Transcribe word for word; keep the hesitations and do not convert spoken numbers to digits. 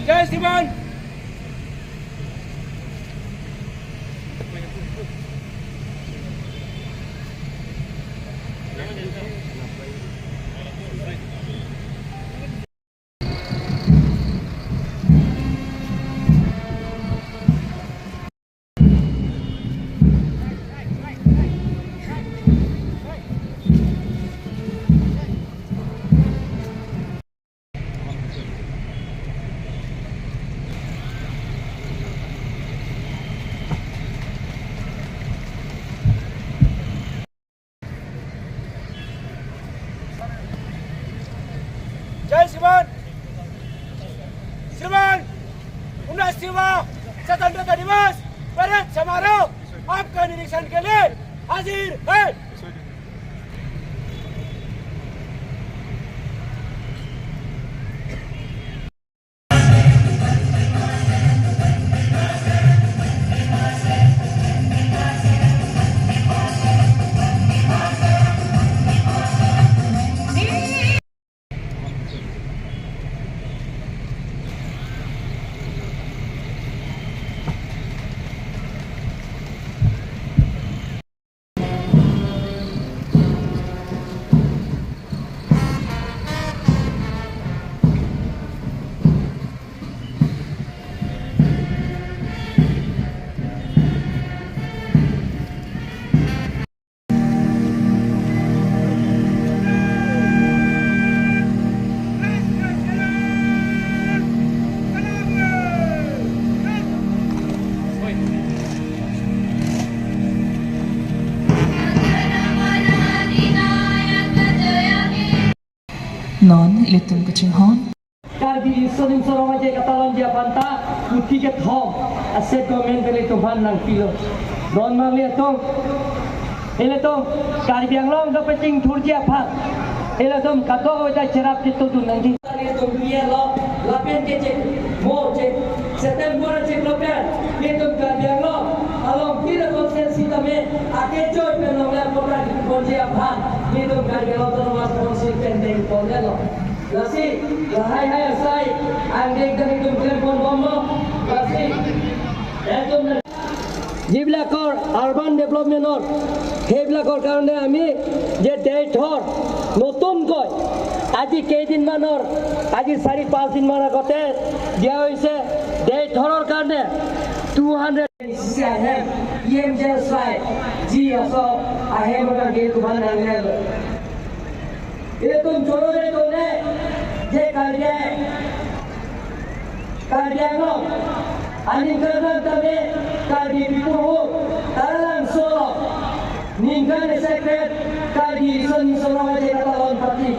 Jai Shriman. जय श्रीमान। श्रीमान, उन्नीसवाँ स्वतंत्रता दिवस परेड समारोह आपका निरीक्षण के लिए हाजिर है। Non ilitum kachinghon. Karbi Riso Nimso Rong Aje katalonji aphan ta kuti kethom a state government pen ilitum aphan nangpilo. Non mangli atum, ilitum Karbi Anglong kapachingthurji aphan ilitum kadokave ta cherap chetongdun nangji. Ilitum biya lo lapen kechek mo chek September chiklo pen ilitum Karbi Anglong along pira konstituensi tame akechoi pen longle pota ponji aphan ilitum Karbi Anglong Autonomous Council pen dengponlo. Lasi lahai hai asai angdeng ta ilitum klempon bomlo. Lasi ilitum যিবিলাকৰ আৰবান ডেভেলপমেণ্টৰ, সেইবিলাকৰ কাৰণে আমি যে দেশৰ নতুনকৈ আজি কেইদিনমানৰ, আজি চাৰি পাঁচ দিনমান আগতে দিয়া হৈছে দেশৰ কাৰণে টু হাণ্ড্ৰেড। C C আহে, ই এম জে চাই, যি আছ আহে, মই তাকে তোমাক নাঙে। Ilitum choro de tone, je Karbi, Karbi Anglong aningkan tame Karbi Pipu Taralangso ningkan esek pen Karbi Riso Nimso Rong Aje katalon party